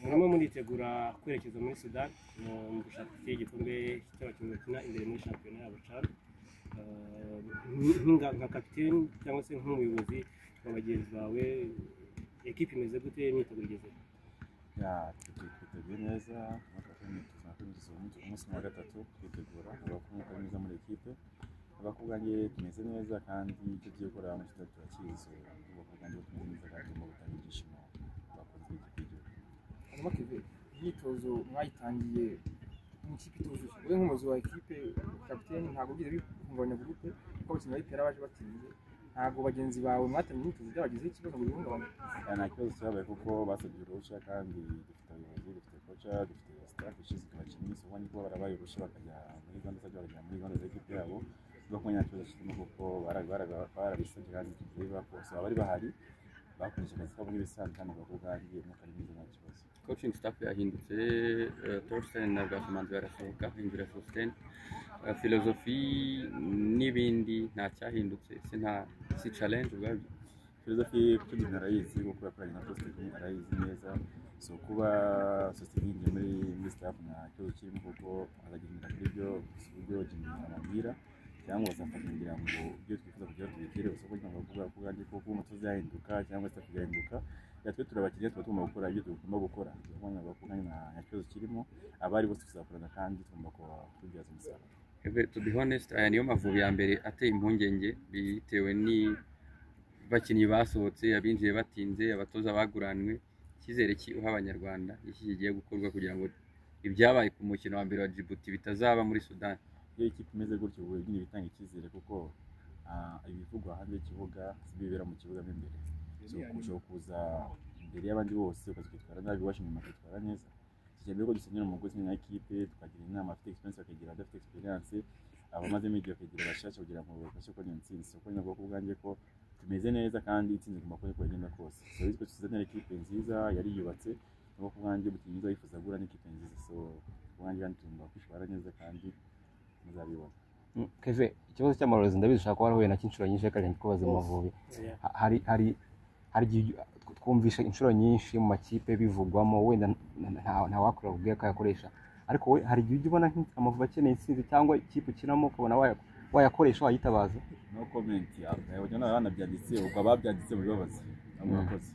Murimo muritegura kwerekeza muri Sudan mu gushaka itike y'igikombe cy'abakinnyi bakina imbere muri shampiyona yabo CHAN. Nka kapiteni cyangwa se nk'umuyobozi wa bagenzi bawe, ekipe imeze gute? Imyiteguro igeze he? Ya, twiteguye neza. Umunsi wa gatatu twitegura, avuga ko umwuka ari mwiza muri ekipe, avuga ko ubwanjye tumeze neza kandi icyo tugiye gukora muri Sudani turakizi. Avuga ko ubwanjye tumeze neza kandi tugomba gutanga ibyishimo ku bakunzi b'ikipe y'igihugu. Hanyuma Kevin, imyitozo mwayitangiye mu ikipe ituzuye. Wowe nk'umuyobozi wa ekipe, kapiteni, ntabwo byigeze bihungabanya groupe kuko abakinnyi ba APR baje batinze? Ntabwo bagenzi bawe mwatangiye imyitozo byabagizeho ikibazo ngo bihungabane? Ya, nta kibazo cyabaye kuko basabye uruhushya kandi dufite abayobozi, dufite coach, dufite staff ishinzwe abakinnyi. So ubonye kuba barabaye uruhushya bakajya muri gahunda zabyo, bakajya muri gahunda z'ekipe yabo, bivuga ko nta kibazo kirimo kuko barabisabye kandi biba kose baba bari bahari, bakomeje akazi kabo nk'ibisanzwe kandi bavuga ko ubwanjye umwuka ari mwiza, nta kibazo. Coaching staff yahindutse, Torsten na Rwasamanzi barasohoka, hinjira Sosthene. Philosophie n'ibindi nta cyahindutse? Se nta si challenge ubwabyo? Philosophie kuko Jimmy arayizi kuko yakoranye na Torsten, arayizi neza. So kuba Sosthene yinjiye muri staff nta kibazo kirimo kuko azagendera kuri byo uburyo Jimmy amubwira cyangwa bazafata kugira ngo ibyo twifuza kugira tubigere. Gusa kugira ngo kuvuga ku bwanjye ko kuba umutoza yahinduka cyangwa staff igahinduka, ya, twe turi abakiriya, tuba tugomba gukora ibyo tugomba gukora. Tugomba kuvuga ko nta kibazo kirimo, abari bose tuzakorana kandi tugomba kubibyaza umusaruro. Eve, to be honest, aya niyo Mavubi ya mbere ateye impungenge bitewe ni bakinnyi basohotse, abinjiye batinze, abatoza baguranwe. Icyizere ki uha Abanyarwanda? Iki kigiye gukorwa kugira ngo ibyabaye ku mukino wa mbere wa Djibouti bitazaba muri Sudan? Iyo ikipe imeze gutyo ubu nyine bitanga icyizere kuko ibivugwa hanze y'ikibuga si byo bibera mu kibuga mo imbere. So ushobora kuza imbere y'abandi bose ukaza ukitwara nabi, iwacu inyuma ukitwara neza. Icya ko dusenyera umugozi nka ekipe, tukagira inama abafite experience bakagira abadafite experience, abamazemo igihe bakagira abashasha kugira ngo babashe kubona iyo ntsinzi. So ko navuga ko ubwanjye ko tumeze neza kandi intsinzi igomba kuba uko yagenda kose. So bityo tuzanira ekipe nziza yari yubatse, navuga ko ubwanjye umukinnyi mwiza yifuza guhura n'ikipe nziza. So ubwanjye kandi tugomba kwitwara neza kandi muzabibona. Keve, ikibazo cy'amarozi ndabizi ushobora kuba warahuye nacyo inshuro nyinshi, reka ndikubaze mu Mavubi. Hari igihe twumvisha inshuro nyinshi mu makipe bivugwamo, wenda nta wakora ubwe akayakoresha, ariko we hari igihe ujya ubona Amavubi akeneye intsinzi cyangwa ikipe ukinamo ukabona wayakoresha, wayitabaza? No comment. Yawe, banabyanditse ubwo, ababyanditse mubibabaze. Murakoze.